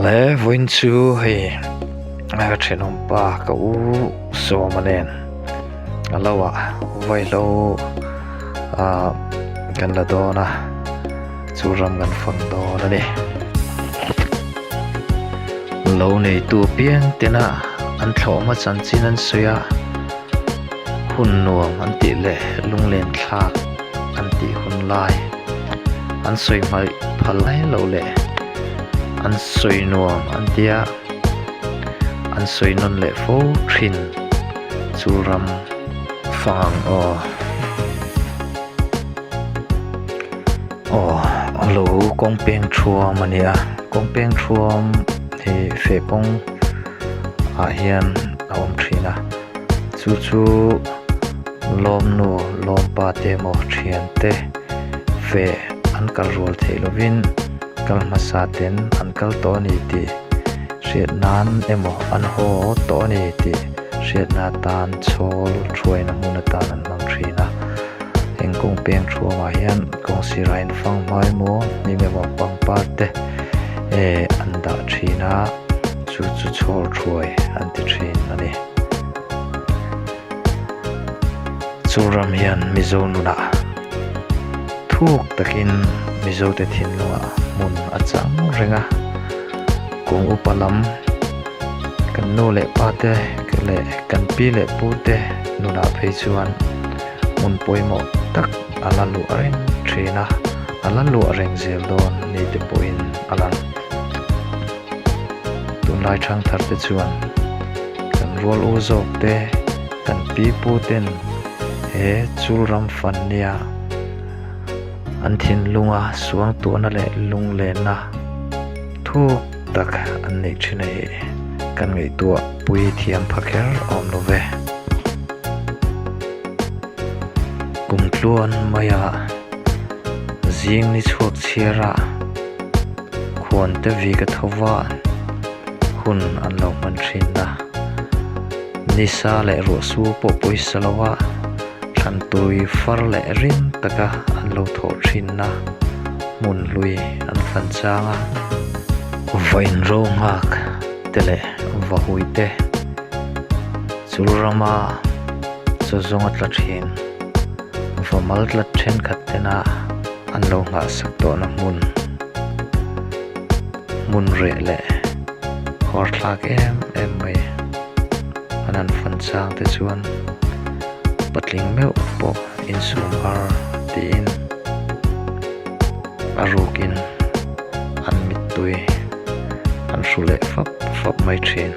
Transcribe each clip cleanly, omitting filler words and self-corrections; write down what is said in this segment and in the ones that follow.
Le vawiin chu hei ka thenawm pa ka u sawma nen a lo ah vaihlo ah kan la dawn a chu ram kan fang dawn a ni lo neitu apiang tena an thlawhhma chanchin an sawi a hun nuam an tih leh lunglen thlak an tih hun lai an sawi hmaih phal mai loh leh an sawi nuam an tia an sawi nawn leh fo thin chu ram fang ang aw aw lo kawng peng thuam a nia kawng peng thuam hi feh kawng ah hian a awm thin a chu chu lawmnu lawmpa te emaw thian te feh an kal rual theih lovin kal hmasa ten an kal tawh a ni tih hriat nan emaw an haw tawh a ni tih hriatna atan chhawl thuaina hmun atan an hmang thin a heng kawng peng thuamah hian kawng sirah in fang hma emaw hnim emaw pangpar te eh an dah thin a chu chu chhawl thuai an ti thin a ni. Chu ram hian Mizo nunah thuk takin Mizote thinlungah hmun a chang reng a, kung upa lam kan nu leh pa te leh kan pi leh pu te nunah phei chuan hmun pawimawh tak a la luah reng thin a, a la luah reng zel dawn ni te pawhin a lang. Tunlai thangthar te chuan kan rual u zawk te kan pi pu ten he chul ram fan nia an thinlunga suang tuahna leh lunglenna thuk tak an neih thin a hi kan ngaihtuah pui thiam pha kher awm lo ve. Kum tluan maia zing ni chhuak chhiara khuan te vi ka tho va hun an lo hman thin a nisa leh ruah su pawh pawisa lo a thlan tui far leh ring taka an lo thawh thin a hmun hlui an fan chang a vawiin ro nghak te leh vahui te chul rama chaw zawnga tla thin vamal tlat thenkhat tena an lo nghahsak tawhna hmun hmun reh leh khawr thlak em em mai an han fan chang te chuan patling meuh pawh insum har tiin a rukin an mittui an hru leh fap fap mai thin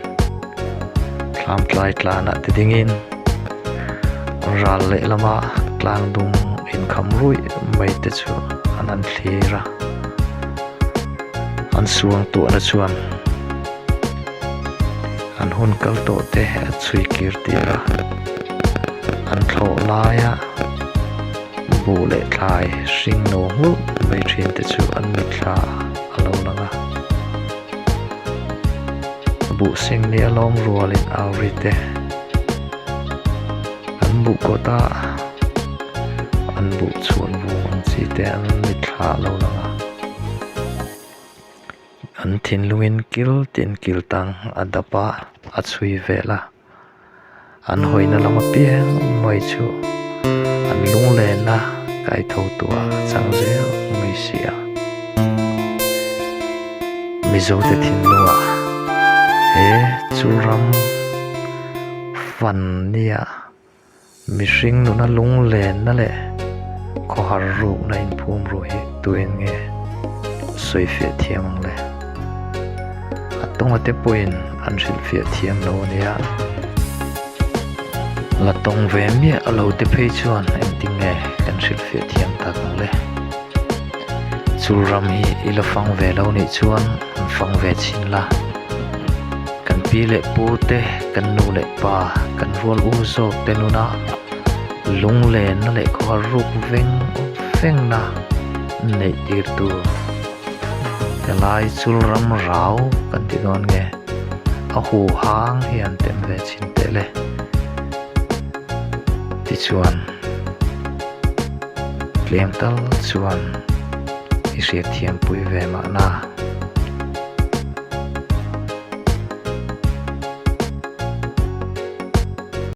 thlam tlai tlanah te dingin ral lehlama tlang dung inkham ruih mai te chu an han thlir a an suang tuahna chuan an hun kal tawh te a chhui kir tir a an thlawh laia buh leh thlai hring no nghulh mai thin te chu an mitthla a lo lang a buh seng ni a lawm rualin au ri te an buh kawt a an buh chhuan vung ang chi te an mitthla a lo lang a an thinlungin kil tin kil tang a dap a a chhui vel a an hawina lam apiang mai chu an lunglen a kaitho tuah a chang zel mai si a Mizo te thinlungah he chu ram fan nia mihring nuna lunglenna leh khawhar rukna inphum ru hi tuin nge sawifiah thiam ang le a tawnga te pawhin an hrilhfiah thiam lo a nia la tawng ve miah lo te phei chuan engtin nge kan hrilhfiah thiam tak ang le chul ram hi i la fang ve lo nih chuan an fang ve chhin la kan pi leh pu te kan nu leh pa kan rual u zawk te nuna lunglenna leh khawhar ruk veng vengna neih tir tur helai chul ram rau kan ti dawn nge a hu hang hi an tem ve chhin teh le tichuan tlem tal chuan i hriatthiam pui ve mahna.